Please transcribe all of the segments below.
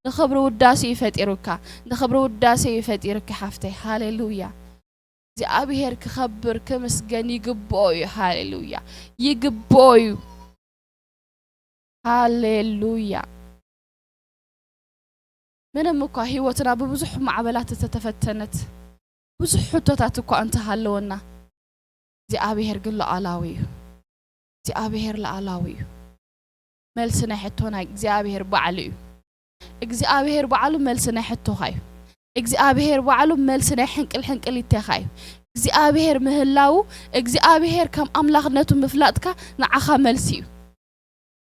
ንኽብሪ ውዳሴ እዩ ፈጢሩካ። ንኽብሪ ውዳሴ እዩ ፈጢሩኪ ሓፍተይ። ሃሌሉያ። እግዚኣብሔር ክኸብር ክምስገን ይግብኦ እዩ። ሃሌሉያ። ይግብኦ እዩ። ሃሌሉያ። ምንም እኳ ህይወትና ብብዙሕ ማዕበላት እተተፈተነት፣ ብዙሕ ሕቶታት እኳ እንተሃለወና፣ እግዚኣብሔር ግን ሉዓላዊ እዩ። እግዚኣብሔር ሉዓላዊ እዩ። መልሲ ናይ ሕቶና እግዚኣብሔር ባዕሉ እዩ። እግዚኣብሔር ባዕሉ መልሲ ናይ ሕቶኻ እዩ። እግዚኣብሔር ባዕሉ መልሲ ናይ ሕንቅል ሕንቅሊተኻ እዩ። እግዚኣብሔር ምህላዉ፣ እግዚኣብሔር ከም ኣምላኽነቱ ምፍላጥካ ንዓኻ መልሲ እዩ።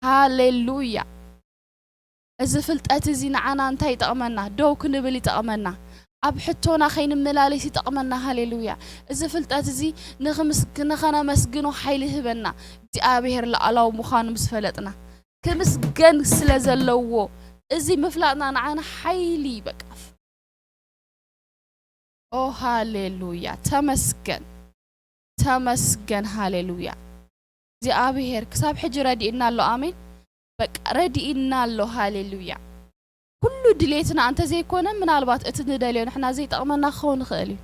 ሃሌሉያ። እዚ ፍልጠት እዚ ንዓና እንታይ ይጠቕመና? ደው ክንብል ይጠቕመና። ኣብ ሕቶና ከይንመላለስ ይጠቕመና። ሃሌሉያ። እዚ ፍልጠት እዚ ንኽምስ-፣ ንኸነመስግኖ ሓይሊ ይህበና። እግዚኣብሔር ሉዓላዊ ምዃኑ ምስ ፈለጥና፣ ክምስገን ስለ ዘለዎ፣ እዚ ምፍላጥና ንዓና ሓይሊ በቃ። ኦ ሃሌሉያ። ተመስገን፣ ተመስገን። ሃሌሉያ። እግዚኣብሔር ክሳብ ሕጂ ረዲእና ኣሎ። ኣሜን። በቃ ረዲእና ኣሎ። ሃሌሉያ። ኩሉ ድሌትና እንተዘይኮነ፣ ምናልባት እቲ ንደልዮ ንሕና ዘይጠቕመና ክኸውን ይኽእል እዩ።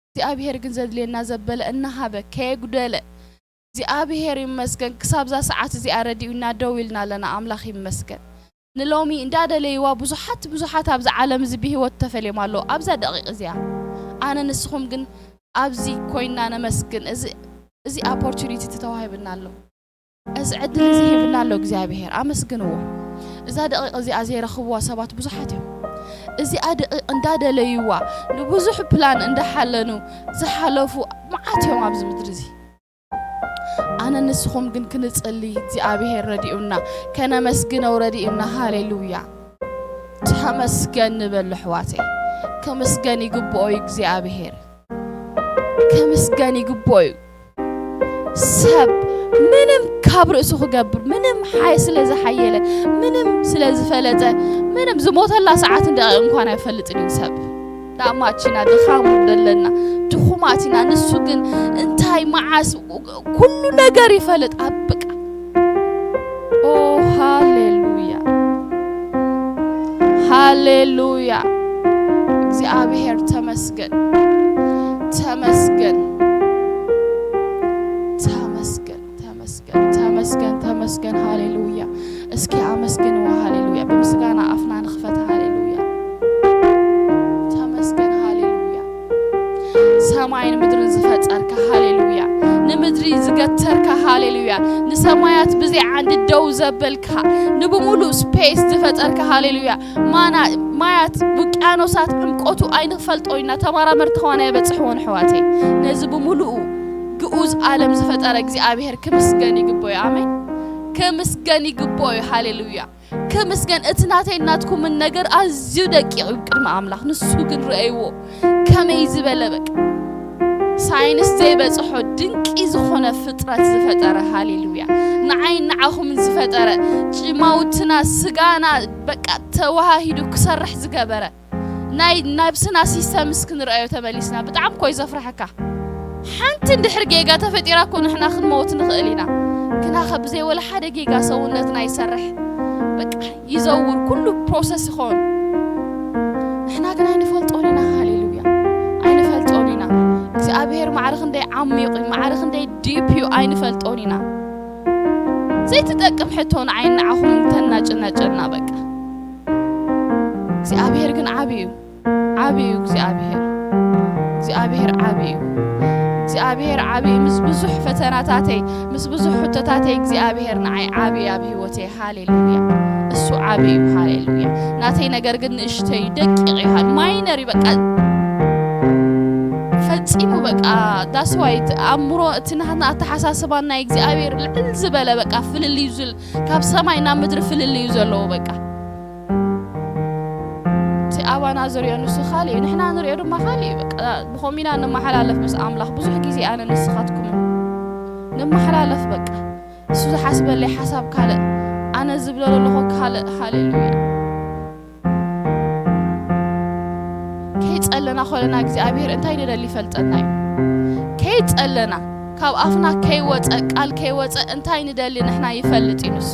እግዚኣብሔር ግን ዘድልየና ዘበለ እናሃበ ከየጉደለ፣ እግዚኣብሔር ይመስገን፣ ክሳብዛ ሰዓት እዚኣ ረዲኡና ደው ኢልና ኣለና። ኣምላኽ ይመስገን። ንሎሚ እንዳደለይዋ ብዙሓት፣ ብዙሓት ኣብዚ ዓለም እዚ ብህይወት ተፈልዮም ኣለዉ። ኣብዛ ደቂቕ እዚኣ ኣነ ንስኹም ግን ኣብዚ ኮይና ነመስግን። እዚ፣ እዚ ኦፖርቹኒቲ ተተዋሂብና ኣሎ። እዚ ዕድል እዚ ሂብና ኣሎ እግዚኣብሔር። ኣመስግንዎ። እዛ ደቂቕ እዚኣ ዘይረኽብዋ ሰባት ብዙሓት እዮም። እዚኣ ደቂቕ እንዳደለይዋ፣ ንብዙሕ ፕላን እንዳሓለኑ ዝሓለፉ መዓት እዮም ኣብዚ ምድሪ እዚ። ኣነ ንስኹም ግን ክንጽሊ እግዚኣብሔር ረዲኡና፣ ከነመስግነው ረዲኡና። ሃሌሉያ። ተመስገን ንበል ኣሕዋተይ። ክምስገን ይግብኦ እዩ እግዚኣብሔር። ክምስገን ይግብኦ እዩ። ሰብ ምንም ካብ ርእሱ ክገብር፣ ምንም ሓይ ስለ ዝሓየለ፣ ምንም ስለ ዝፈለጠ፣ ምንም ዝሞተላ ሰዓትን ደቂቕ እንኳን ኣይፈልጥን እዩ ሰብ። ዳማቺና ድኻም ደለና፣ ድኹማት ኢና። ንሱ ግን እንታይ መዓስ ኩሉ ነገር ይፈልጥ። ኣብቃ። ኦ ሃሌሉያ፣ ሃሌሉያ። እግዚኣብሔር ተመስገን፣ ተመስገን፣ ተመስገን፣ ተመስገን፣ ተመስገን፣ ተመስገን። ሃሌሉያ። እስኪ ኣመስግንዎ። ሃሌሉያ። ብምስጋና ኣፍና ንኽፈት። ሃሌሉያ። ተመስገን። ሃሌሉያ። ሰማይን ምድርን ዝፈጠርካ፣ ሃሌሉያ። ንምድሪ ዝገተርካ፣ ሃሌሉያ። ንሰማያት ብዘይ ዓንዲ ደው ዘበልካ፣ ንብሙሉእ ስፔስ ዝፈጠርካ፣ ሃሌሉያ። ማና-፣ ማያት፣ ውቅያኖሳት ዕምቆቱ ኣይንፈልጦ ኢና። ተመራመርቲ ከዋና የበጽሕዎን ኣሕዋተይ። ነዚ ብሙሉኡ ግኡዝ ዓለም ዝፈጠረ እግዚኣብሔር ክምስገን ይግብኦ እዩ። ኣሜን። ክምስገን ይግብኦ እዩ። ሃሌሉያ። ክምስገን። እቲ ናተይ ናትኩምን ነገር ኣዝዩ ደቂቕ እዩ ቅድሚ ኣምላኽ። ንሱ ግን ረኣይዎ። ከመይ ዝበለ በቃ ሳይንስ ዘይበጽሖ ድንቂ ዝኾነ ፍጥረት ዝፈጠረ፣ ሃሌሉያ። ንዓይን ንዓኹምን ዝፈጠረ፣ ጭማውትና፣ ስጋና በቃ ተወሃሂዱ ክሰርሕ ዝገበረ፣ ናይ ነብስና ሲስተምስ ክንረኣዮ ተመሊስና፣ ብጣዕሚ እኮ እዩ ዘፍርሐካ። ሓንቲ እንድሕር ጌጋ ተፈጢራ እኮ ንሕና ክንመውት ንኽእል ኢና። ግናኸ ብዘይ ወላ ሓደ ጌጋ ሰውነትና ይሰርሕ፣ በቃ ይዘውር፣ ኩሉ ፕሮሰስ ይኸውን። ንሕና ግን ኣይንፈልጦን ኢና። ሃሌሉያ። ኣይንፈልጦን ኢና። እግዚኣብሔር ማዕረ ክንደይ ዓሚቕ እዩ፣ ማዕረ ክንደይ ዲፕ እዩ፣ ኣይንፈልጦን ኢና። ዘይትጠቅም ሕቶ ንዓይን ንዓኹም እንተናጨናጨና በቃ። እግዚኣብሔር ግን ዓቢ እዩ። ዓቢ እዩ እግዚኣብሔር። እግዚኣብሔር ዓቢ እዩ። እግዚኣብሔር ዓቢ እዩ። ምስ ብዙሕ ፈተናታተይ፣ ምስ ብዙሕ ሕቶታተይ እግዚኣብሔር ንዓይ ዓቢ እዩ ኣብ ህይወተይ። ሃሌሉያ። እሱ ዓቢ እዩ። ሃሌሉያ። ናተይ ነገር ግን ንእሽተይ እዩ፣ ደቂቕ እዩ። ሃ-፣ ማይነር እዩ በቃ። ፈጺሙ በቃ ዳስዋይ ኣእምሮ እቲ ናትና ኣተሓሳስባን ናይ እግዚኣብሔር ልዕል ዝበለ በቃ ፍልልዩ ዝል-፣ ካብ ሰማይ ናብ ምድሪ ፍልልዩ ዘለዎ በቃ። እቲ ኣባና ዝሪኦ ንሱ ካልእ እዩ፣ ንሕና ንሪኦ ድማ ካልእ እዩ። በቃ ብኸምኡ ኢና ንመሓላለፍ ምስ ኣምላኽ። ብዙሕ ግዜ ኣነ ንስኻትኩምን ንመሓላለፍ በቃ። እሱ ዝሓስበለይ ሓሳብ ካልእ፣ ኣነ ዝብሎ ዘለኹ ካልእ። ሃሌሉያ። ከይጸለና ኮለና እግዚኣብሔር እንታይ ንደሊ ይፈልጠና እዩ። ከይጸለና፣ ካብ ኣፍና ከይወጸ፣ ቃል ከይወጸ እንታይ ንደሊ ንሕና ይፈልጥ እዩ ንሱ።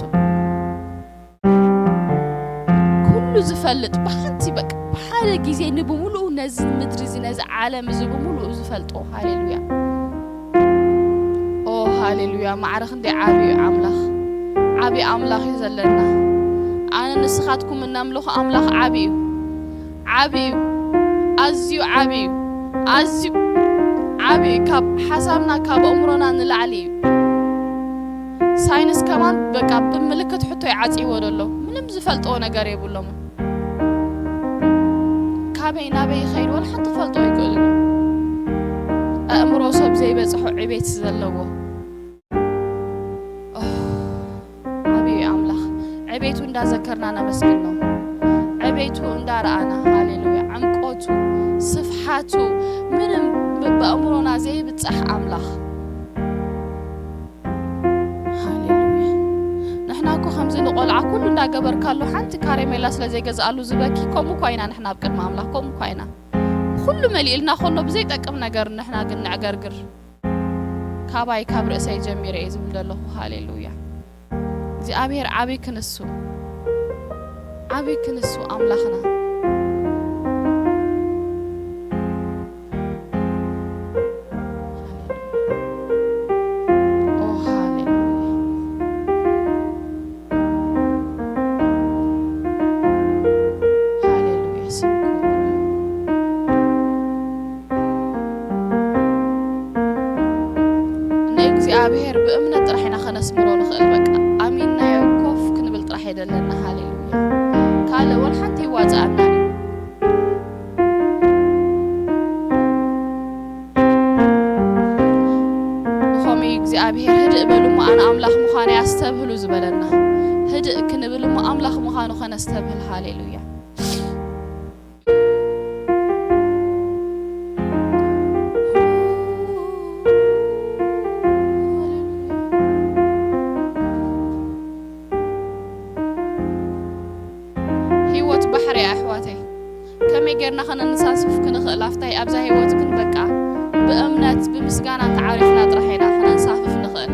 ኩሉ ዝፈልጥ፣ ብሓንቲ በቃ ብሓደ ግዜ ንብምሉኡ ነዚ ምድሪ እዚ፣ ነዚ ዓለም እዚ ብምሉኡ ዝፈልጦ። ሃሌሉያ። ኦ ሃሌሉያ። ማዕረ ክንደይ ዓቢ እዩ ኣምላኽ። ዓቢ ኣምላኽ እዩ ዘለና። ኣነ ንስኻትኩም እነምልኾ ኣምላኽ ዓቢ እዩ። ዓቢ እዩ። ኣዝዩ ዓቢ እዩ። ኣዝዩ ዓቢ እዩ። ካብ ሓሳብና፣ ካብ ኣእምሮና ንላዕሊ እዩ። ሳይንስ ከማን በቃ ብምልክት ሕቶ ይዓጽይዎ ዘሎ። ምንም ዝፈልጥዎ ነገር የብሎምን። ካበይ ናበይ ይኸይድ ወላ ሓንቲ ክፈልጦ ኣይክእልን እዩ። ኣእምሮ ሰብ ዘይበጽሖ ዕቤት ዘለዎ። ኦህ፣ ዓብዩ ኣምላኽ። ዕቤቱ እንዳዘከርና ነመስግኖ። ዕቤቱ እንዳረኣና፣ ሃሌሉያ። ዕምቆቱ፣ ስፍሓቱ፣ ምንም ብ-፣ ብኣእምሮና ዘይብጻሕ ኣምላኽ። ሃሌሉያ። ንሕና እኮ ከምዚ ንቆልዓ ኩሉ እንዳገበርካሉ ሓንቲ ካሬሜላ ስለ ዘይገዝኣሉ ዝበኪ፣ ከምኡ እኳ ኢና ንሕና ኣብ ቅድሚ ኣምላኽ፣ ከምኡ እኳ ኢና። ኩሉ መሊእልና ከሎ ብዘይጠቅም ነገር ንሕና ግን ነዕገርግር። ካባይ ካብ ርእሰይ ጀሚረ እየ ዝብል ዘለኹ። ሃሌሉያ። እግዚኣብሔር ዓቢ ክንሱ፣ ዓቢ ክንሱ ኣምላኽና። ኦ ሃሌሉያ። ሃሌሉያ፣ ስም ክቡር እዩ። ንእግዚኣብሔር ብእምነት ጥራሕ ኢና ከነስምሮ ንኽእል። በቃ ኣሚንናዮ ኮፍ ክንብል ጥራሕ የደለና። ሃሌሉያ። ካልእ ወላ ሓንቲ ይዋጽኣና እዩ። ብኸመይ እግዚኣብሔር "ህድእ በሉ እሞ ኣነ ኣምላኽ ምዃነይ ኣስተብህሉ" ዝበለና? ህድእ ክንብል እሞ ኣምላኽ ምዃኑ ኸነስተብህል። ሃሌሉያ። ህይወት ባሕሪ እያ ኣሕዋተይ። ከመይ ጌርና ከነንሳፍፍ ክንኽእል ኣብታ፣ ኣብዛ ህይወት ግን በቃ ብእምነት ብምስጋና እንተዓሪፍና ጥራሕ ኢና ከነንሳፍፍ ንኽእል።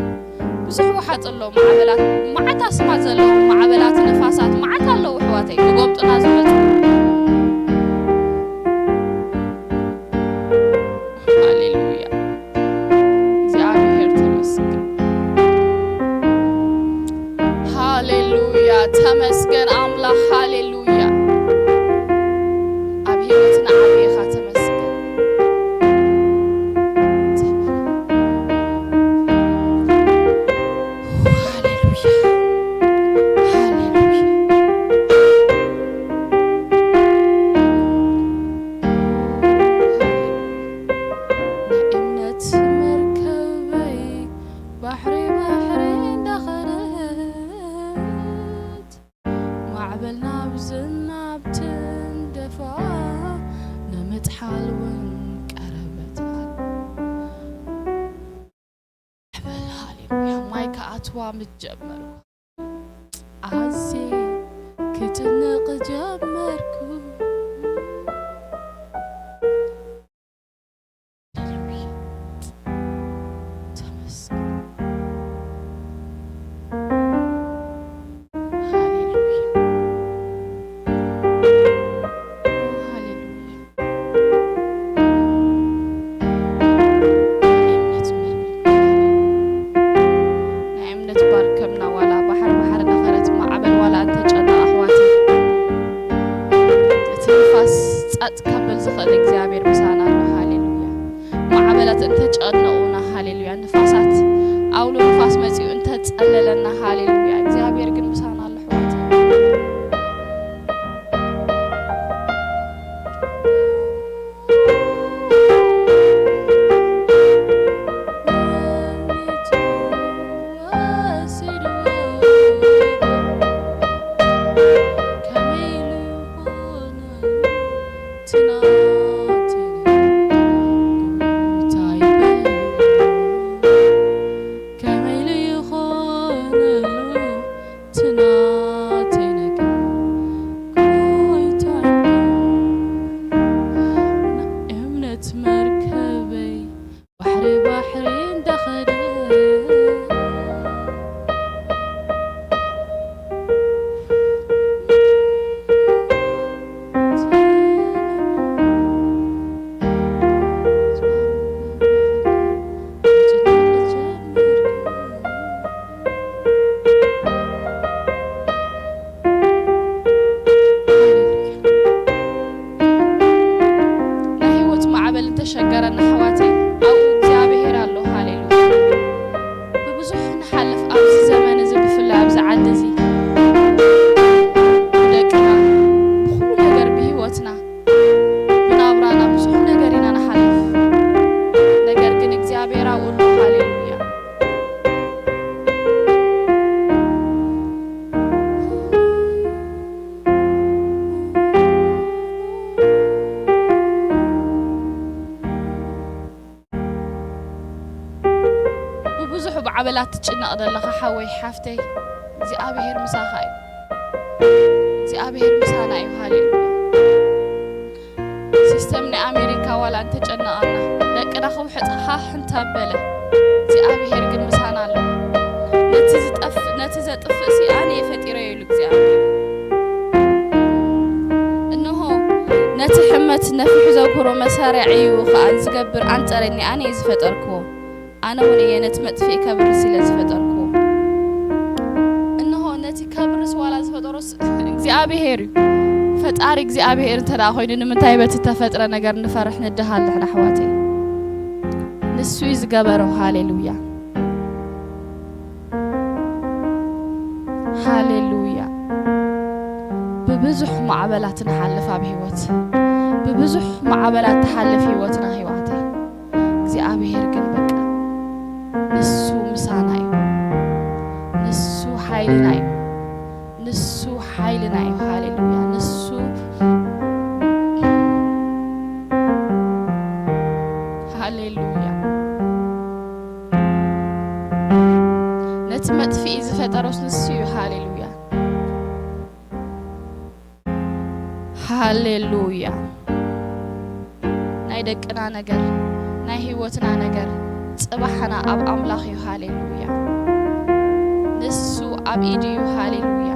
ብዙሕ ወሓጥ ኣሎ፣ ማዕበላት፣ መዓት ኣስማት ዘለዎም ማዕበላት፣ ንፋሳት መዓት ኣለዉ ኣሕዋተይ፣ ክጎብጡና ዝመጹ። ሃሌሉያ። እግዚኣብሔር ተመስገን። ሃሌሉያ። ተመስገን ኣምላኽ። ሃሌሉያ። ኣብ ህይወትና ዓቢ ኢኻ። ተመስገን። ሃሌሉያ። ሃሌሉያ። ናይ እምነት መርከበይ ባሕሪ ባሕሪ እንዳኸደት፣ ማዕበል ናብ ዝናብ ትንደፋ፣ ንምጥሓል እውን ቀረበት። ማዕበል፣ ሃሌሉያ፣ ማይ ክኣትዋ ምስ ጀመሩ፣ ኣዜ ክጭነቕ ጀመርኩ። ሃሌሉያ። ተመስገን። ሃሌሉያ። ሃሌሉያ። ናይ እምነት መርበብ። ናይ እምነት ባርከብና፣ ዋላ ባሕሪ ባሕሪ ነኸረት፣ ማዕበል ዋላ እንተጨነቐ፣ ኣሕዋተይ፣ እቲ ንፋስ ጸጥ ከብል ዝኽእል እግዚኣብሔር ምሳና ኣሎ። ሃሌሉያ። ማዕበላት እንተጨነቑና፣ ሃሌሉያ፣ ንፋሳት፣ ኣውሎ ንፋስ መጺኡ እንተጸለለና፣ ሃሌሉያ፣ እግዚኣብሔር ግን ምሳና ኣሎ፣ ኣሕዋተይ። ብዙሕ ብዓበላት ትጭነቕ ዘለኻ ሓወይ ሓፍተይ፣ እግዚኣብሔር ምሳኻ እዩ። እግዚኣብሔር ምሳና እዩ። ሃሌሉያ። ሲስተም ናይ ኣሜሪካ ዋላ እንተጨነቐና፣ ደቅና ክውሕጥ ሃህ እንተበለ፣ እግዚኣብሔር ግን ምሳና ኣሎ። ነቲ ዝጠፍእ፣ ነቲ ዘጥፍእ ሲ ኣነ እየ ፈጢረዮ ኢሉ እግዚኣብሔር። እንሆ ነቲ ሕመት ነፊሑ ዘጉህሮ መሳርያ እዩ ኸኣ ዝገብር ኣንጸረኒ ኣነ እየ ዝፈጠርክዎ። ኣነ እውን እየ ነቲ መጥፍኢ ከብርስ ኢለ ዝፈጠርክዎ። እንሆ ነቲ ከብርስ ዋላ ዝፈጠሮስ እግዚኣብሔር እዩ። ፈጣሪ እግዚኣብሔር እንተ ደኣ ኮይኑ ንምንታይ በቲ ተፈጥረ ነገር ንፈርሕ ንድሃል ንሕና ኣሕዋተይ? ንሱ እዩ ዝገበሮ። ሃሌሉያ። ሃሌሉያ። ብብዙሕ ማዕበላት ንሓልፍ ኣብ ህይወት። ብብዙሕ ማዕበላት ትሓልፍ ህይወትና ህይዋተይ። እግዚኣብሔር ግን በቃ ንሱ ምሳና እዩ። ንሱ ሓይልና እዩ። ንሱ ሓይልና እዩ። ሃሌሉያ። ንሱ ሃሌሉያ። ነቲ መጥፍኢ ዝፈጠሮስ ንሱ እዩ። ሃሌሉያ። ሃሌሉያ። ናይ ደቅና ነገር፣ ናይ ህይወትና ነገር፣ ጽባሕና ኣብ ኣምላኽ እዩ። ሃሌሉያ። ንሱ ኣብ ኢዱ እዩ። ሃሌሉያ።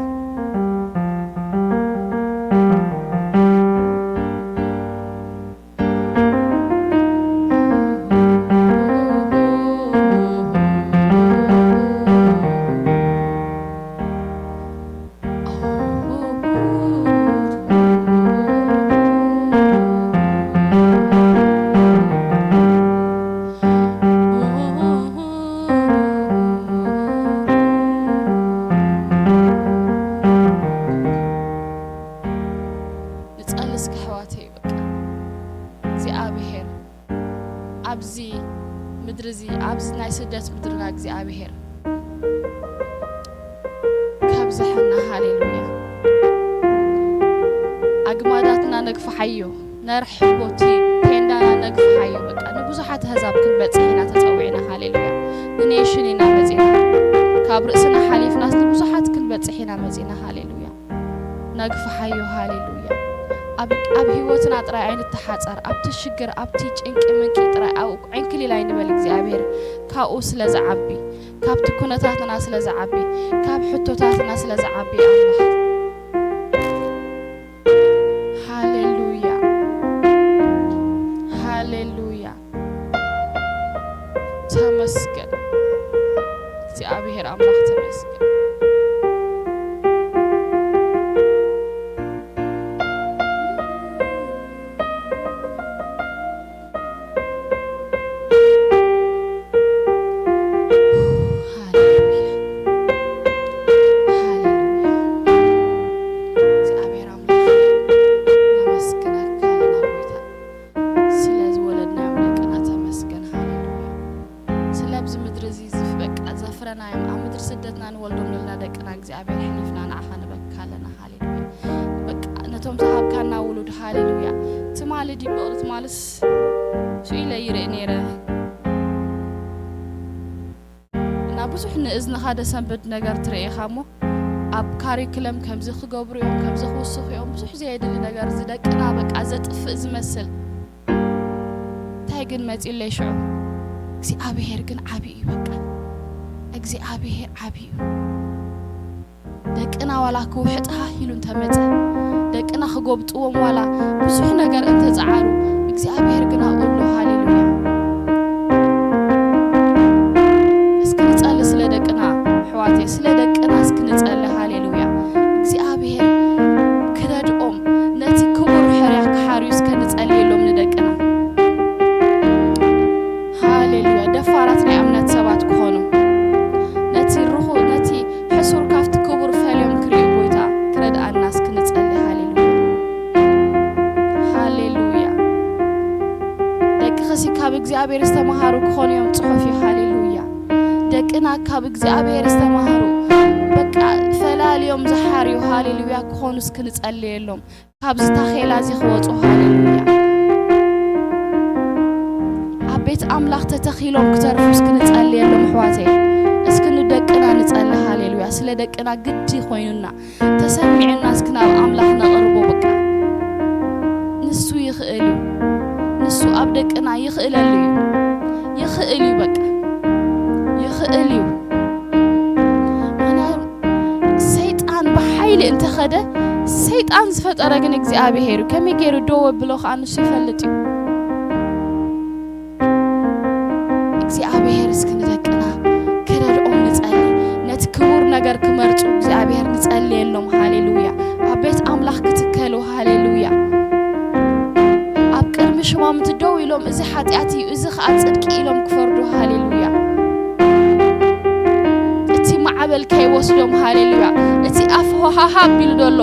ንጸሊ እስከ ኣሕዋተይ፣ በቃ እግዚኣብሔር ኣብዚ ምድሪ እዚ፣ ኣብዚ ናይ ስደት ምድርና እግዚኣብሔር ካብዝሐና። ሃሌሉያ። ኣግማዳትና ነግፍሓዮ፣ ነርሕቦቲ ቴንዳና ነግፍሓዮ። በቃ ንብዙሓት ኣህዛብ ክንበጽሕ ኢና ተጸዊዕና። ሃሌሉያ። ንኔሽን ኢና መጺና። ካብ ርእስና ሓሊፍናስ ንብዙሓት ክንበጽሕ ኢና መጺና። ሃሌሉያ። ነግፍሓዮ። ሃሌሉያ። ኣብ፣ ኣብ ህይወትና ጥራይ ኣይንተሓጸር። ኣብቲ ሽግር፣ ኣብቲ ጭንቂ ምንቂ ጥራይ ኣብኡ ዕንክሊል ኣይንበል። እግዚኣብሔር ካብኡ ስለ ዝዓቢ፣ ካብቲ ኩነታትና ስለ ዝዓቢ፣ ካብ ሕቶታትና ስለ ዝዓቢ ኣምላኽ። ሃሌሉያ። ሃሌሉያ። ተመስገን። እግዚኣብሔር ኣምላኽ ተመስገን። ሃሌሉያ። ሃሌሉያ። እግዚኣብሔር ኣምላኽ ነመስግነካ ኣለና ጎይታ። ስለ ዝወለድናዮም ደቅና ተመስገን። ሃሌሉያ። ስለ ኣብዚ ምድሪ እዚ ዝፍ-፣ በቃ ዘፍረናዮም ኣብ ምድሪ ስደትና ንወልዶም ዘለና ደቅና እግዚኣብሔር ሕንፍና ንዓኻ ንበካ ኣለና። ሃሌሉያ። በቃ ነቶም ዝሃብካና ውሉድ ሃሌሉያ። ትማሊ ድዩ በቕሊ ትማልስ ስኢለ ይርኢ ነይረ። እና ብዙሕ ንእዝንኻ ደሰንብድ ነገር ትርኢ ኢኻ እሞ፣ ኣብ ካሪክለም ከምዚ ክገብሩ እዮም፣ ከምዚ ክውስኹ እዮም፣ ብዙሕ ዘየድሊ ነገር፣ እዚ ደቅና በቃ ዘጥፍእ ዝመስል። እንታይ ግን መጺኡለይ ሽዑ? እግዚኣብሄር ግን ዓቢ እዩ። በቃ እግዚኣብሄር ዓቢ እዩ። ደቅና ዋላ ክውሕጥ ሃህ ኢሉ እንተመጸ፣ ደቅና ክጎብጥዎም ዋላ ብዙሕ ነገር እንተጸዓሩ፣ እግዚኣብሄር ግን ኣብኡ ኣሎ። ሃሌሉያ። እስኪ ንጸሊ ስለ ደቅና፣ ኣሕዋተይ፣ ስለ ደቅና እስኪ ንጸሊ። ሃሌሉያ። እግዚኣብሄር ክረድኦም፣ ነቲ ክቡር ሕርያ ክሓርዩ እስከ ንጸልየሎም ንደቅና። ሃሌሉያ። ደፋራት ናይ እምነት ሰባት ክኾኑ፣ ነቲ ርኹ-፣ ነቲ ሕሱር ካብቲ ክቡር ፈልዮም ክርእዩ ጎይታ ክረድኣና እስኪ ንጸሊ። ሃሌሉያ። ሃሌሉያ። ደቅኺሲ ካብ እግዚኣብሔር ዝተምሃሩ ክኾኑ እዮም ጽሑፍ እዩ። ሃሌሉያ። ደቅና ካብ እግዚኣብሔር ዝተምሃሩ፣ በቃ ፈላልዮም ዝሓርዩ፣ ሃሌሉያ፣ ክኾኑ እስኪ ንጸልየሎም። ካብዚ ታኼላ እዚ ክወጹ፣ ሃሌሉያ፣ ኣብ ቤት ኣምላኽ ተተኺሎም ክተርፉ እስኪ ንጸልየሎም፣ ኣሕዋተይ። ደቅና ግዲ ኮይኑና ተሰሚዑና እስኪ ናብ ኣምላኽ ነቕርቦ። በቃ ንሱ ይኽእል እዩ። ንሱ ኣብ ደቅና ይኽእለሉ እዩ። ይኽእል እዩ። በቃ ይኽእል እዩ። ምኽንያቱ ሰይጣን ብሓይሊ እንተኸደ፣ ሰይጣን ዝፈጠረ ግን እግዚኣብሔር እዩ። ከመይ ገይሩ ደው ኣብሎ ከዓ ንሱ ይፈልጥ እዩ። እግዚኣብሔር እስኪ ንደቅና ክረድኦም ንጸሊ። ነቲ ክቡር ነገር ክመርጹ እግዚኣብሔር ንጸልየሎም። ሃሌሉያ። ኣብ ቤት ኣምላኽ ክትከሉ። ሃሌሉያ። ኣብ ቅድሚ ሽማምቲ ደው ኢሎም፣ እዚ ሓጢኣት እዩ፣ እዚ ኸኣ ጽድቂ ኢሎም ክፈርዱ። ሃሌሉያ። እቲ ማዕበል ከይወስዶም። ሃሌሉያ። እቲ ኣፍ ሃሃብ ኢሉ ዘሎ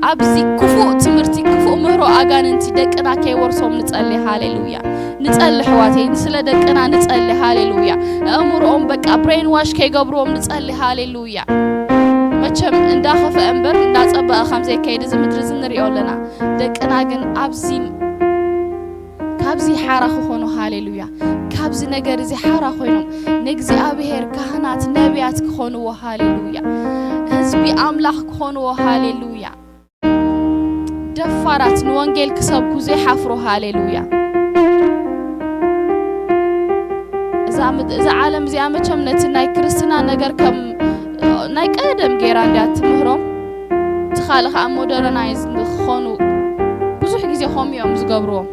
ኣብዚ ክፉእ ትምህርቲ፣ ክፉእ ምህሮ ኣጋንንቲ ደቅና ከይወርሶም ንጸሊ። ሃሌሉያ። ንጸሊ ኣሕዋተይ፣ ስለ ደቅና ንጸሊ። ሃሌሉያ። ኣእምሮኦም በቃ ብሬን ዋሽ ከይገብርዎም ንጸሊ። ሃሌሉያ። መቸም እንዳኸፍአ እምበር እንዳጸበቐ ከም ዘይከይድ እዚ ምድሪ እዚ ንሪኦ ኣለና። ደቅና ግን ኣብዚ፣ ካብዚ ሓራ ክኾኑ። ሃሌሉያ። ካብዚ ነገር እዚ ሓራ ኮይኖም ንእግዚኣብሔር ካህናት፣ ነቢያት ክኾንዎ። ሃሌሉያ። ህዝቢ ኣምላኽ ክኾንዎ። ሃሌሉያ። ደፋራት ንወንጌል ክሰብኩ ዘይሓፍሩ። ሃሌሉያ። እዛ ምድ-፣ እዛ ዓለም እዚኣ መቸም ነቲ ናይ ክርስትና ነገር ከም ናይ ቀደም ጌራ እንድያ ትምህሮም። እቲ ካልእ ከዓ ሞደርናይዝ ንክኾኑ ብዙሕ ግዜ ከምኡ እዮም ዝገብርዎም።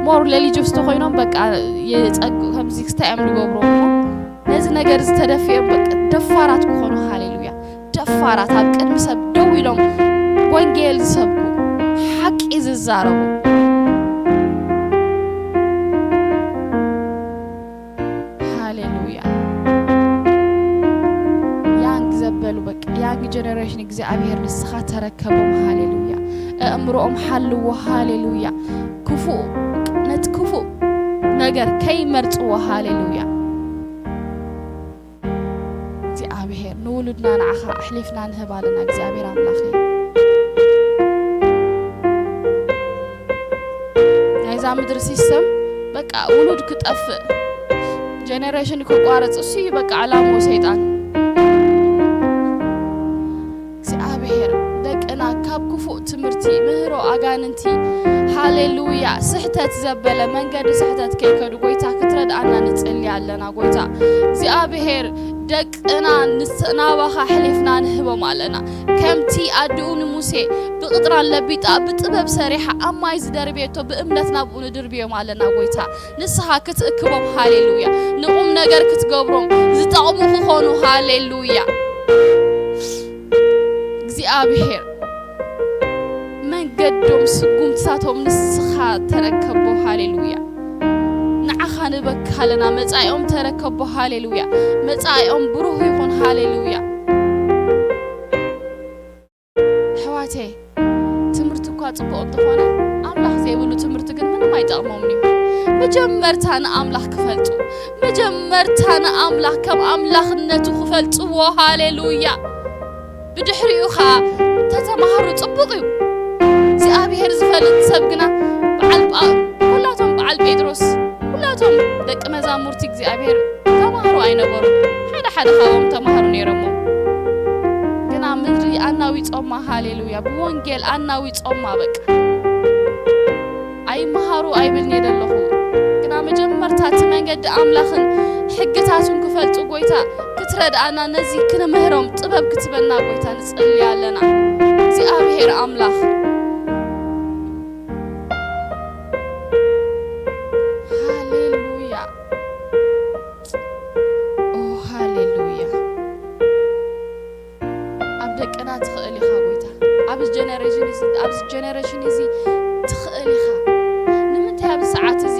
ሞር ሪሊጅስ ተኮይኖም በቃ የጸግ-፣ ከምዚ ክስታይ እዮም ዝገብርዎም። ነዚ ነገር እዚ ተደፊኦም በቃ ደፋራት ክኾኑ። ሃሌሉያ። ደፋራት ኣብ ቅድሚ ሰብ ደው ኢሎም ወንጌል ዝሰብኩ፣ ሓቂ ዝዛረቡ። ሃሌሉያ። ያንግ ዘበሉ በቃ፣ ያንግ ጀነሬሽን እግዚኣብሔር ንስኻ ተረከቦም። ሃሌሉያ። ኣእምሮኦም ሓልዎ። ሃሌሉያ። ክፉእ፣ ነቲ ክፉእ ነገር ከይመርጽዎ። ሃሌሉያ። እግዚኣብሔር ንውሉድና ንዓኻ ኣሕሊፍና ንህብ ኣለና። እግዚኣብሔር ኣምላኽ እዩ። ናይዛ ምድሪ ሲስተም በቃ ውሉድ ክጠፍእ፣ ጀኔሬሽን ክቋረጽ፣ እሱ እዩ በቃ ዕላምኡ ሰይጣን። እግዚኣብሔር ደቅና ካብ ክፉእ ትምህርቲ፣ ምህሮ ኣጋንንቲ፣ ሃሌሉያ፣ ስሕተት ዘበለ መንገዲ ስሕተት ከይከዱ ጎይታ ክትረድኣና ንጽሊ ኣለና። ጎይታ እግዚኣብሔር ደቅና ንስ-፣ ናባኻ ኣሕሊፍና ንህቦም ኣለና። ከምቲ ኣድኡ ንሙሴ ብቕጥራን ለቢጣ ብጥበብ ሰሪሓ ኣብ ማይ ዝደርብየቶ ብእምነት ናብኡ ንድርብዮም ኣለና። ጎይታ ንስኻ ክትእክቦም፣ ሃሌሉያ፣ ንቑም ነገር ክትገብሮም ዝጠቕሙ ክኾኑ፣ ሃሌሉያ። እግዚኣብሔር መንገዶም ስጉምትታቶም ንስኻ ተረከቦ፣ ሃሌሉያ። ንዓኻ ንበካ ኣለና፣ መጻኢኦም ተረከቦ፣ ሃሌሉያ። መጻኢኦም ብሩህ ይኹን፣ ሃሌሉያ። ኣሕዋተይ፣ ትምህርቲ እኳ ጽቡቕ እንተኾነ፣ ኣምላኽ ዘይብሉ ትምህርቲ ግን ምንም ኣይጠቕሞምን እዩ። መጀመርታ ንኣምላኽ ክፈልጡ፣ መጀመርታ ንኣምላኽ ከም ኣምላኽነቱ ክፈልጥዎ፣ ሃሌሉያ። ብድሕሪኡ ኸኣ ተተማሃሩ ጽቡቕ እዩ። እግዚኣብሔር ዝፈልጥ ሰብ ግና በዓል ጳ-፣ ኩላቶም በዓል ጴጥሮስ፣ ኩላቶም ደቂ መዛሙርቲ እግዚኣብሔር ተማሃሩ ኣይነበሩን። ሓደ ሓደ ካብኦም ተማሃሩ ነይሮም። ግና ምድሪ ኣናዊጾማ፣ ሃሌሉያ፣ ብወንጌል ኣናዊጾማ። በቃ ኣይመሃሩ ኣይብልን እየ ዘለኹ። ግና መጀመርታ እቲ መንገዲ ኣምላኽን ሕግታቱን ክፈልጡ ጎይታ ክትረድኣና፣ ነዚ ክንምህሮም ጥበብ ክትበና ጎይታ ንጽሊ ኣለና። እግዚኣብሔር ኣምላኽ፣ ሃሌሉያ። ኦ፣ ሃሌሉያ። ኣብ ደቅና ትኽእል ኢኻ ጎይታ። ኣብዚ ጀነሬሽን እዚ፣ ኣብዚ ጀነሬሽን እዚ ትኽእል ኢኻ። ንምንታይ ኣብዚ ሰዓት እዚ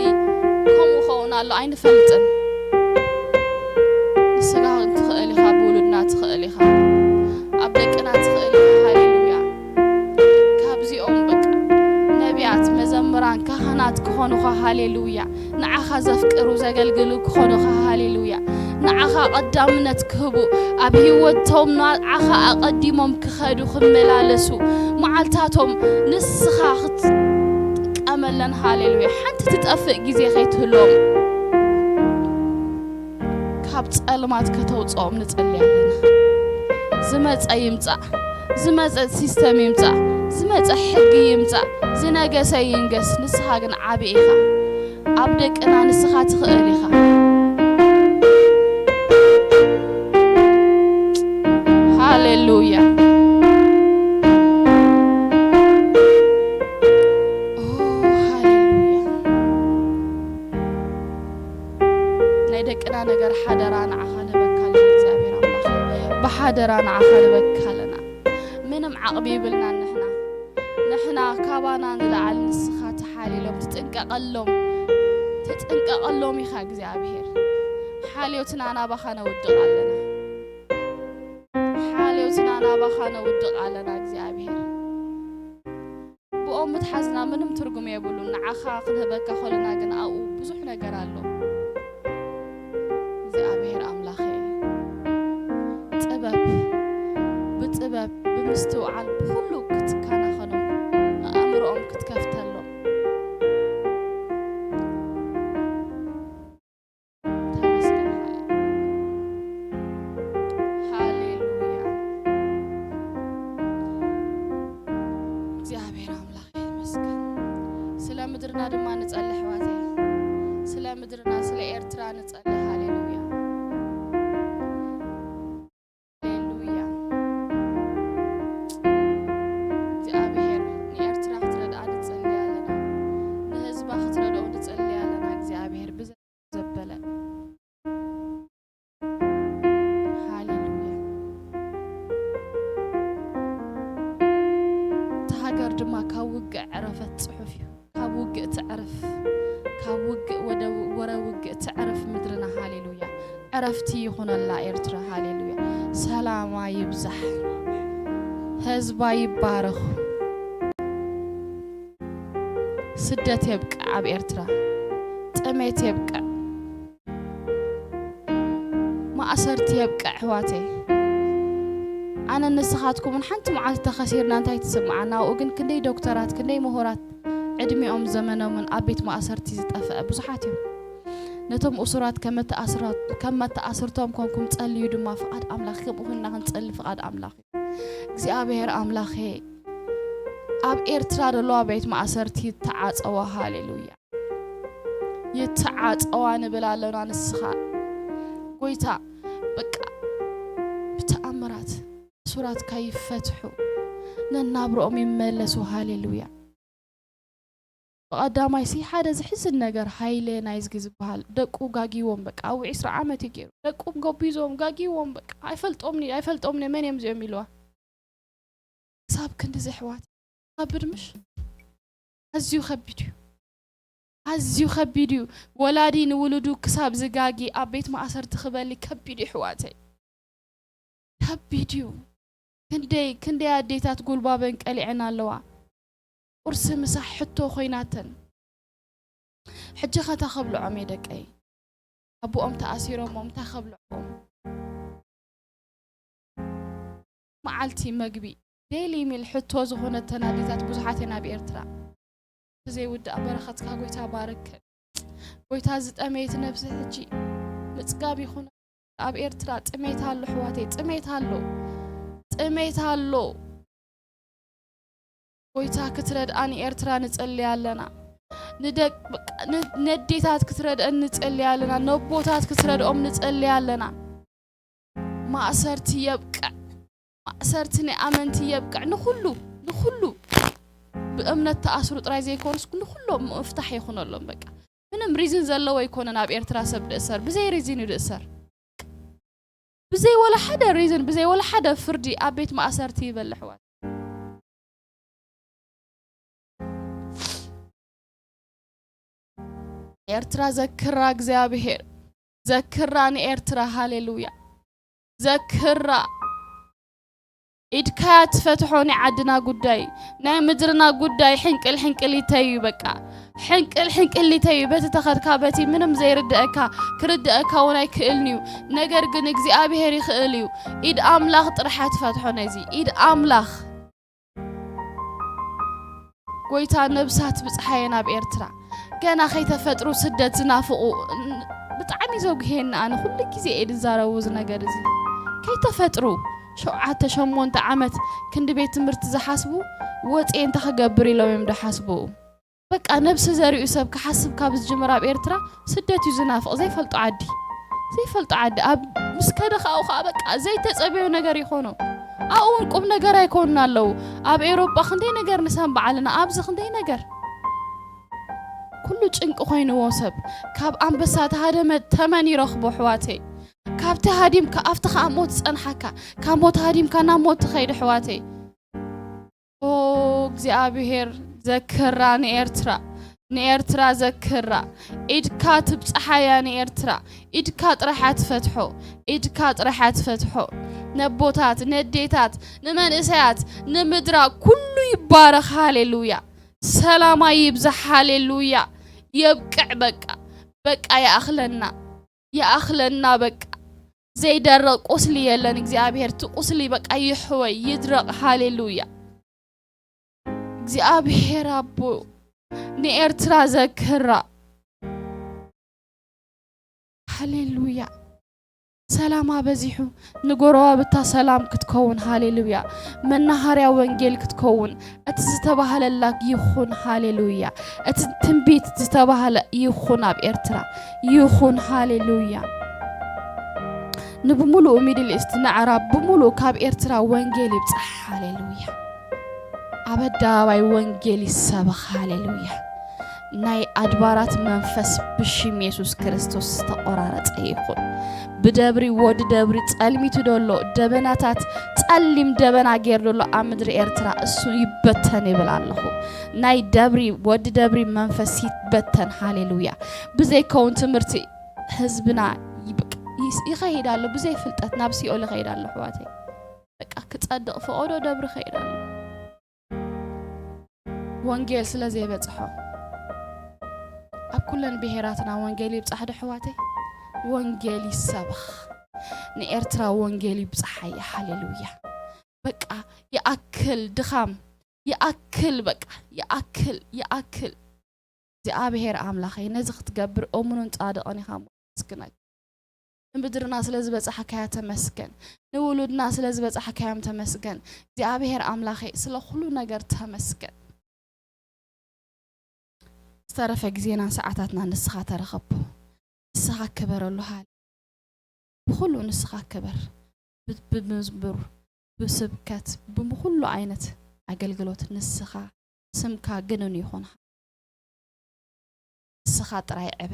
ከምኡ ኸውን ኣሎ ኣይንፈልጥን። ንስኻ ትኽእል ኢኻ፣ ብውሉድና ትኽእል ኢኻ። ኣብ ደቅና ትኽእል ኢኻ። ሃሌሉያ። ካብዚኦም በቃ ነቢያት፣ መዘምራን፣ ካህናት ክኾኑኻ። ሃሌሉያ። ንዓኻ ዘፍቅሩ ዘገልግሉ ክኾኑኻ። ሃሌሉያ። ንዓኻ ቀዳምነት ክህቡ፣ ኣብ ህይወቶም ንዓኻ ኣቐዲሞም ክኸዱ፣ ክመላለሱ፣ መዓልታቶም ንስኻ ክትጥቀመለን። ሃሌሉያ። ሓንቲ ትጠፍእ ግዜ ከይትህልዎም፣ ካብ ጸልማት ከተውጽኦም ንጸሊ ኣለና። ዝመጸ ይምጻእ፣ ዝመጸ ሲስተም ይምጻእ፣ ዝመጸ ሕጊ ይምጻእ፣ ዝነገሰ ይንገስ፣ ንስኻ ግን ዓቢ ኢኻ። ኣብ ደቅና ንስኻ ትኽእል ኢኻ። ሃሌሉያ። ኦ፣ ሃሌሉያ። ናይ ደቅና ነገር ሓደራ ንዓኻ ንህበካ ኣለና እግዚኣብሔር ኣምላኽ። ብሓደራ ንዓኻ ንህበካ ኣለና። ምንም ዓቕሚ ይብልናን ንሕና። ንሕና ካባና ንላዕሊ ንስኻ ትሓልየሎም፣ ትጥንቀቐሎም፣ ትጥንቀቐሎም ኢኻ እግዚኣብሔር። ሓልዮትና ናባኻ ነውድቕ ኣለና። ሓልዮትና ናባኻ ነውድቕ ኣለና እግዚኣብሔር። ብኦም ምትሓዝና ምንም ትርጉም የብሉን። ንዓኻ ክንህበካ ከለና ግን ኣብኡ ብዙሕ ነገር ኣሎ። እግዚኣብሔር ኣምላኸ፣ ጥበብ፣ ብጥበብ፣ ብምስትውዓል፣ ብኹሉ ክትከናኸኖም፣ ኣእምሮኦም ክትከፍተሎም። ተመስገን። ሃሌሉያ። እግዚኣብሔር ኣምላኽ ይመስገን። ስለ ምድርና ድማ ንጸሊ ኣሕዋተይ። ስለ ምድርና፣ ስለ ኤርትራ ንጸሊ። ሃሌሉያ። ሃሌሉያ። እግዚኣብሔር ንኤርትራ ክትረድኣ ንጸሊ ኣለና። ንህዝባ ክትረድኦ ንጸሊ ኣለና። እግዚኣብሔር ብዘ-፣ ዘበለ። ሃሌሉያ። እታ ሃገር ድማ ካብ ውግእ ዕረፈት ጽሑፍ እዩ። ካብ ውግእ ትዕረፍ፣ ካብ ውግእ ወደ ወረ ውግእ ትዕረፍ ምድርና። ሃሌሉያ። ዕረፍቲ ይኹነላ ኤርትራ። ሃሌሉያ። ሰላማ ይብዛሕ፣ ህዝባ ይባረኽ። ስደት የብቅዕ ኣብ ኤርትራ፣ ጥሜት የብቅዕ፣ ማእሰርቲ የብቅዕ ኣሕዋተይ። ኣነ ንስኻትኩምን ሓንቲ መዓልቲ ተኸሲርና እንታይ ትስምዓና? ኣብኡ ግን ክንደይ ዶክተራት፣ ክንደይ ምሁራት ዕድሚኦም ዘመኖምን ኣብ ቤት ማእሰርቲ ዝጠፍአ ብዙሓት እዮም። ነቶም እሱራት ከም መተኣስራ-፣ ከም መተኣስርቶም ኮንኩም ጸልዩ ድማ ፍቓድ ኣምላኽ፣ ከምኡ ኮይንና ክንጸሊ ፍቓድ ኣምላኽ እዩ። እግዚኣብሔር ኣምላኸ፣ ኣብ ኤርትራ ዘለዋ ቤት ማእሰርቲ ይተዓጸዋ። ሃሌሉያ። ይተዓጸዋ ንብል ኣለና። ንስኻ ጎይታ፣ በቃ፣ ብተኣምራት እሱራትካ ይፈትሑ፣ ነናብርኦም ይመለሱ። ሃሌሉያ። ብቐዳማይ ሲ ሓደ ዝሕዝን ነገር፣ ሃይለ ናይዝጊ ዝበሃል ደቁ ጋጊዎም፣ በቃ፣ ኣብኡ ዕስራ ዓመት እዩ ገይሩ። ደቁ ጎቢዞም፣ ጋጊዎም፣ በቃ፣ ኣይፈልጦምን፣ ኣይፈልጦምን፣ መን እዮም እዚኦም ኢልዋ። ክሳብ ክንድዚ ኣሕዋት፣ ከብድ ምሽ? ኣዝዩ ከቢድ እዩ። ኣዝዩ ከቢድ እዩ። ወላዲ ንውሉዱ ክሳብ ዝጋጊ ኣብ ቤት ማእሰርቲ ክበሊ ከቢድ እዩ ኣሕዋተይ። ከቢድ እዩ። ክንደይ፣ ክንደይ ኣዴታት ጉልባበን ቀሊዐን ኣለዋ። ቁርሲ ምሳሕ ሕቶ ኮይናተን። ሕጂ ከ እንታይ ከብልዖም እየ ደቀይ? ኣቦኦም ተኣሲሮሞም እንታይ ከብልዖም? መዓልቲ መግቢ፣ ዴይሊ ሚል ሕቶ ዝኾነተን ኣዴታት ብዙሓት እየን ኣብ ኤርትራ። ዘይውዳእ በረኸትካ ጎይታ ባርክ። ጎይታ ዝጠመየት ነብሲ ሕጂ ምጽጋብ ይኹን። ኣብ ኤርትራ ጥሜት ኣሎ ኣሕዋተይ፣ ጥሜት ኣሎ፣ ጥሜት ኣሎ። ጎይታ ክትረድኣ ንኤርትራ ንጸልይ ኣለና። ንደቅ-፣ በቃ፣ ን-፣ ነዴታት ክትረድአን ንጸልይ ኣለና። ነቦታት ክትረድኦም ንጸልይ ኣለና። ማእሰርቲ የብቅዕ። ማእሰርቲ ናይ ኣመንቲ የብቅዕ። ንኹሉ፣ ንኹሉ ብእምነት ተኣስሩ ጥራይ ዘይኮኑስ ንኹሎም ምፍታሕ ይኹነሎም። በቃ፣ ምንም ሪዝን ዘለዎ ኣይኮነን ኣብ ኤርትራ ሰብ ድእሰር። ብዘይ ሪዝን እዩ ድእሰር። ብዘይ ወላ ሓደ ሪዝን፣ ብዘይ ወላ ሓደ ፍርዲ ኣብ ቤት ማእሰርቲ ይበል ኣሕዋት። ኤርትራ ዘክራ እግዚኣብሔር፣ ዘክራ ንኤርትራ። ሃሌሉያ። ዘክራ። ኢድካያ ትፈትሖ ናይ ዓድና ጉዳይ፣ ናይ ምድርና ጉዳይ ሕንቅል ሕንቅል ይተዩ በቃ። ሕንቅል ሕንቅል ይተዩ። በቲ ተኸድካ፣ በቲ ምንም ዘይርድአካ፣ ክርድአካ እውን ኣይክእልን እዩ። ነገር ግን እግዚኣብሔር ይኽእል እዩ። ኢድ ኣምላኽ ጥራሕ እያ ትፈትሖ ነዚ። ኢድ ኣምላኽ። ጎይታ ነብሳት ብጽሓየ ናብ ኤርትራ። ገና ከይተፈጥሩ ስደት ዝናፍቑ ን-፣ ብጣዕሚ ዘጉሄኒ ኣነ። ኩሉ ግዜ እየ ዝዛረቡ እዚ ነገር እዚ። ከይተፈጥሩ፣ ሸውዓተ ሸሞንተ ዓመት ክንዲ ቤት ትምህርቲ ዝሓስቡ፣ ወፅየ እንታይ ክገብር ኢሎም እዮም ዝሓስቡ። በቃ ነብሲ ዘሪኡ ሰብ ክሓስብ ካብ ዝጅምር ኣብ ኤርትራ ስደት እዩ ዝናፍቕ። ዘይፈልጦ ዓዲ፣ ዘይፈልጦ ዓዲ ኣብ ምስ ከደ ከኣኡ ከዓ በቃ ዘይተጸበዮ ነገር ይኾኖ። ኣብኡ እውን ቁም ነገር ኣይኮኑን ኣለዉ። ኣብ ኤውሮጳ ክንደይ ነገር ንሰምዕ ኣለና፣ ኣብዚ ክንደይ ነገር። ኩሉ ጭንቂ ኮይንዎ ሰብ ካብ ኣንበሳ ተሃደመ ተመን ይረኽቦ ኣሕዋተይ። ካብቲ ሃዲምካ ኣብቲ ከዓ ሞት ዝጸንሓካ፣ ካብ ሞት ሃዲምካ ናብ ሞት ትኸይድ ኣሕዋተይ። ኦ እግዚኣብሔር ዘክራ ንኤርትራ፣ ንኤርትራ ዘክራ። ኢድካ ትብጽሓያ ንኤርትራ፣ ኢድካ ጥራሓ ትፈትሖ፣ ኢድካ ጥራሓ ትፈትሖ። ነቦታት፣ ነዴታት፣ ንመንእሰያት፣ ንምድራ ኩሉ ይባረኽ። ሃሌሉያ። ሰላማ ይብዛሕ። ሃሌሉያ። የብቅዕ በቃ፣ በቃ ይኣኽለና፣ ይኣኽለና በቃ። ዘይደርቕ ቁስሊ የለን እግዚኣብሔር። እቲ ቁስሊ በቃ ይሕወይ፣ ይድረቕ። ሃሌሉያ። እግዚኣብሔር ኣቦ ንኤርትራ ዘክራ። ሃሌሉያ። ሰላማ በዚሑ ንጎረባብታ ሰላም ክትከውን። ሃሌሉያ። መናሃርያ ወንጌል ክትከውን እቲ ዝተባህለላ ይኹን። ሃሌሉያ። እቲ ትንቢት ዝተባህለ ይኹን ኣብ ኤርትራ ይኹን። ሃሌሉያ። ንብሙሉኡ ሚድል ኢስት ንዕራብ ብሙሉኡ ካብ ኤርትራ ወንጌል ይብጻሕ። ሃሌሉያ። ኣብ ኣደባባይ ወንጌል ይሰበኽ። ሃሌሉያ። ናይ ኣድባራት መንፈስ ብሽም የሱስ ክርስቶስ ዝተቖራረጸ ይኹን። ብደብሪ ወዲ ደብሪ ጸልሚቱ ደሎ ደበናታት ጸሊም ደበና ጌር ደሎ ኣብ ምድሪ ኤርትራ እሱ ይበተን ይብል ኣለኹ። ናይ ደብሪ ወዲ ደብሪ መንፈስ ይበተን። ሃሌሉያ። ብዘይከውን ትምህርቲ ህዝብና ይብቅ-፣ ይስ-፣ ይኸይድ ኣሎ። ብዘይ ፍልጠት ናብ ሲኦል ይኸይድ ኣሎ ኣሕዋተይ። በቃ ክጸድቕ ፈቐዶ ደብሪ ይኸይድ ኣሎ። ወንጌል ስለ ዘይበጽሖ ኣብ ኩለን ብሄራትና ወንጌል ይብጻሕ ዶ ኣሕዋተይ? ወንጌል ይሰበኽ። ንኤርትራ ወንጌል ይብጻሓያ። ሃሌሉያ። በቃ ይኣክል ድኻም፣ ይኣክል በቃ፣ ይኣክል፣ ይኣክል። እግዚኣብሔር ኣምላኸይ ነዚ ክትገብር እሙንን ጻድቕን ኢኻ እሞ ኣመስግነካ። ንምድርና ስለ ዝበጻሕካያ ተመስገን። ንውሉድና ስለ ዝበጻሕካዮም ተመስገን። እግዚኣብሔር ኣምላኸይ ስለ ኩሉ ነገር ተመስገን። ዝተረፈ ግዜናን ሰዓታትና ንስኻ ተረኸቦ። ንስኻ ክበረሉ ሃለ። ብኹሉ ንስኻ ክበር። ብ-፣ ብምዝሙር፣ ብስብከት፣ ብኹሉ ዓይነት ኣገልግሎት ንስኻ ስምካ ግኑን ይኹን። ንስኻ ጥራይ ዕበ፣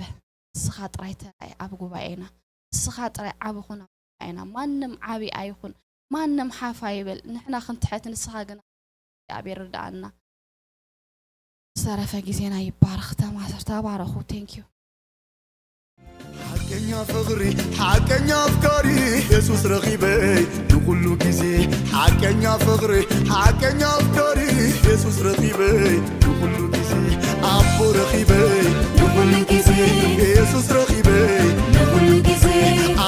ንስኻ ጥራይ ተራይ ኣብ ጉባኤና፣ ንስኻ ጥራይ ዓቢ ኩን ኣብ ጉባኤና። ማንም ዓቢ ኣይኹን፣ ማንም ሓፍ ኣይበል። ንሕና ክንትሕት፣ ንስኻ ግን እግዚኣብሔር ርድኣና። ዝተረፈ ግዜና ይባረኽ። ተማሰር፣ ተባረኹ። Thank you። ሓቀኛ ፍቕሪ፣ ሓቀኛ ኣፍቃሪ የሱስ ረኺበይ ንኹሉ ግዜ። ሓቀኛ ፍቕሪ፣ ሓቀኛ ኣፍቃሪ የሱስ ረኺበይ ንኹሉ ግዜ። ኣቦ ረኺበይ ንኹሉ ግዜ። የሱስ ረኺበይ ንኹሉ ግዜ።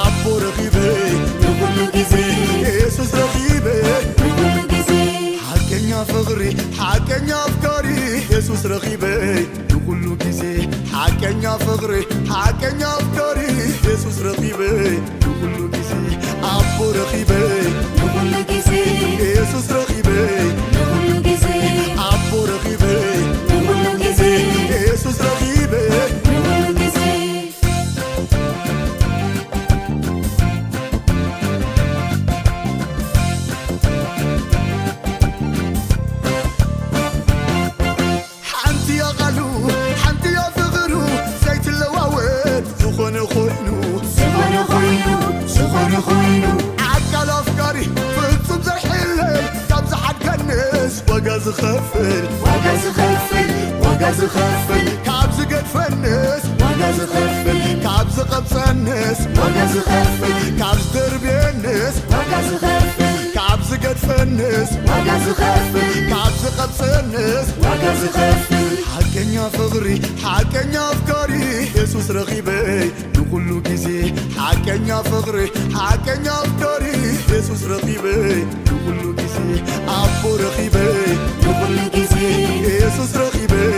ኣቦ ረኺበይ ንኹሉ ግዜ። የሱስ ረኺበይ ንኹሉ ግዜ። ሓቀኛ ፍቕሪ፣ ሓቀኛ ኣፍቃሪ የሱስ ረኺበይ ንኹሉ ግዜ። ሓቀኛ ፍቕሪ፣ ሓቀኛ ኣፍቃሪ የሱስ ረኺበይ ንኹሉ ግዜ። ኣቦ ረኺበይ ንኹሉ ግዜ። የሱስ ረኺበይ ንኹሉ ግዜ። ኣቦ ረኺበይ ንኹሉ ግዜ። የሱስ ረኺበይ ንኹሉ ግዜ። ሓንቲ እያ ቃሉ፣ ሓንቲ እያ ፍቕሩ፣ ዘይትለዋወጥ ዝኾነ ኮይኑ፣ ዝኾነ ኮይኑ፣ ዝኾነ ኮይኑ። ኣካል ኣፍቃሪ ፍጹም ዘይሕለል፣ ካብ ዝሓድገንስ ዋጋ ዝኸፍል፣ ዋጋ ዝኸፍል፣ ዋጋ ዝኸፍል። ካብ ዝገድፈንስ ዋጋ ዝኸፍል፣ ካብ ዝቐብጸንስ ዋጋ ዝኸፍል፣ ካብ ዝደርብየንስ ዋጋ ዝኸፍል፣ ካብ ዝገድፈንስ ዋጋ ዝኸፍል፣ ካብ ዝቐብጸንስ ዋጋ ዝኸፍል። ሓቀኛ ፍቕሪ፣ ሓቀኛ ኣፍቃሪ የሱስ ረኺበይ ንኹሉ ግዜ። ሓቀኛ ፍቕሪ፣ ሓቀኛ ኣፍቃሪ የሱስ ረኺበይ ንኹሉ ግዜ። ኣቦ ረኺበይ ንኹሉ ግዜ። የሱስ ረኺበይ